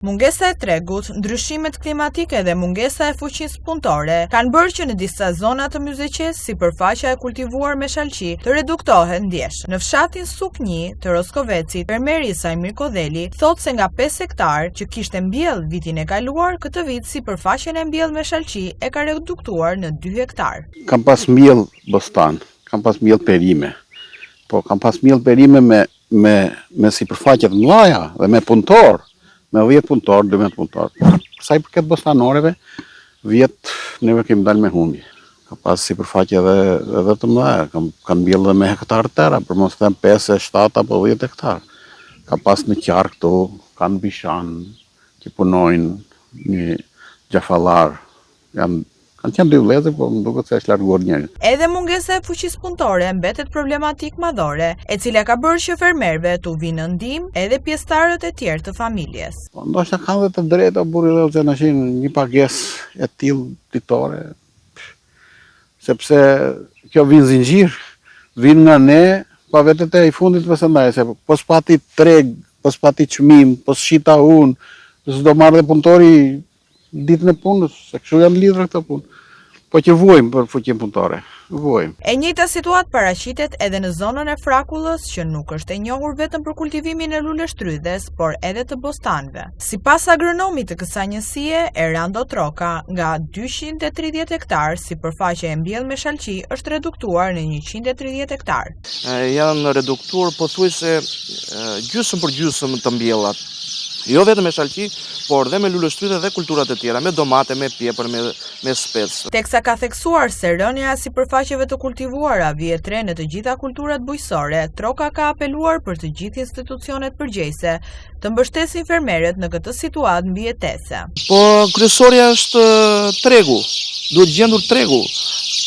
Mungesa e tregut, ndryshimet klimatike dhe mungesa e fuqisë punëtore kanë bërë që në disa zona të Myzeqesë sipërfaqja e kultivuar me shalqi të reduktohet ndjeshëm. Në fshatin Suknji të Roskovecit, fermeri Saimir Kodheli thotë se nga 5 hektarë që kishte mbjellë vitin e kaluar, këtë vit sipërfaqen e mbjellë me shalqi e ka reduktuar në 2 hektarë. Kam pas mbjellë bostan, kam pas mbjellë perime, po kam pas mbjellë perime me me me sipërfaqe të mëdha dhe me punëtor, me 10 punëtor, 12 punëtor. Sa i përket bostanoreve, vjet neve kemi dalë me humbje. Ka pas sipërfaqe edhe edhe të mëdha, kam kanë mbjellë edhe me hektar të tëra, për mos them 5, 7 apo 10 hektar. Ka pas në qark këtu, kanë Bishan që punojnë një Xhafallar, janë kanë qenë dy vëllezër, po më duket se është larguar njëri. Edhe mungesa e fuqisë punëtore mbetet problematikë madhore, e cila ka bërë që fermerëve t'u vinë në ndihmë edhe pjesëtarët e tjerë të familjes. Po ndoshta kanë dhe të drejtë o burri dhe që në një pagesë e tillë ditore, sepse kjo vin zinxhir, vin nga ne, pa vetë te i fundit pastaj, se po s'pati treg, po s'pati çmim, po s'shita unë, s'do marrë dhe punëtori ditën e punës, se kështu janë lidhur këto punë. Po që vuajmë për fuqinë punëtore, vuajmë. E njëjta situatë paraqitet edhe në zonën e Frakullës, që nuk është e njohur vetëm për kultivimin e luleshtrydhes, por edhe të bostanëve. Sipas agronomit të kësaj njësie, Erando Troka, nga 230 hektar sipërfaqe e mbjellë me shalqi është reduktuar në 130 hektar. Janë reduktuar pothuajse gjysmë për gjysmë të mbjellat. Jo vetëm me shalqi, por dhe me luleshtrydhe dhe kulturat e tjera, me domate, me pjepër, me me spec. Teksa ka theksuar se rënia e sipërfaqeve të kultivuara vihet re në të gjitha kulturat bujqësore, Troka ka apeluar për të gjithë institucionet përgjegjëse të mbështesin fermerët në këtë situatë mbijetese. Po kryesorja është tregu, duhet gjendur tregu,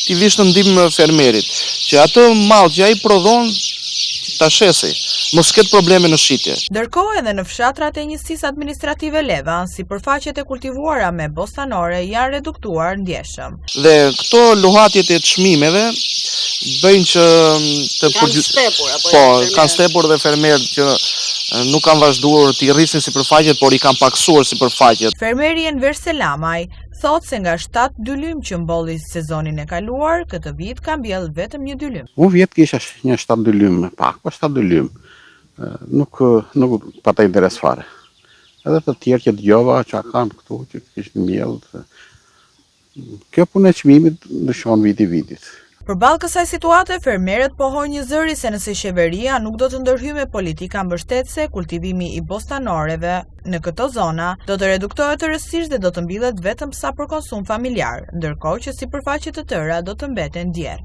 t'i vish në ndihmë fermerit, që atë mall që ai prodhon ta shesi, mos ketë probleme në shitje. Ndërkohë edhe në fshatrat e njësisë administrative Levan, sipërfaqet e kultivuara me bostanore janë reduktuar ndjeshëm. Dhe këto luhatjet e çmimeve bëjnë që të kanë stepur apo po, kanë stepur dhe fermerët që nuk kanë vazhduar t'i rrisin sipërfaqet, por i kanë pakësuar sipërfaqet. Fermeri Enver Selamaj thotë se nga 7 dylym që mbolli sezonin e kaluar, këtë vit ka mbjellë vetëm një dylym. Unë vjet kisha një 7 dylym me pak, po 7 dylym. Nuk nuk pata interes fare. Edhe të tjerë që dëgjova që kanë këtu që kishin mbjellë Kjo punë e çmimit ndryshon viti vitit. Përballë kësaj situate, fermerët pohojnë njëzëri se nëse qeveria nuk do të ndërhyjë me politika mbështetëse, kultivimi i bostanoreve në këto zona do të reduktohet tërësisht dhe do të mbillet vetëm sa për konsum familjar, ndërkohë që sipërfaqe të tëra do të mbeten djerrë.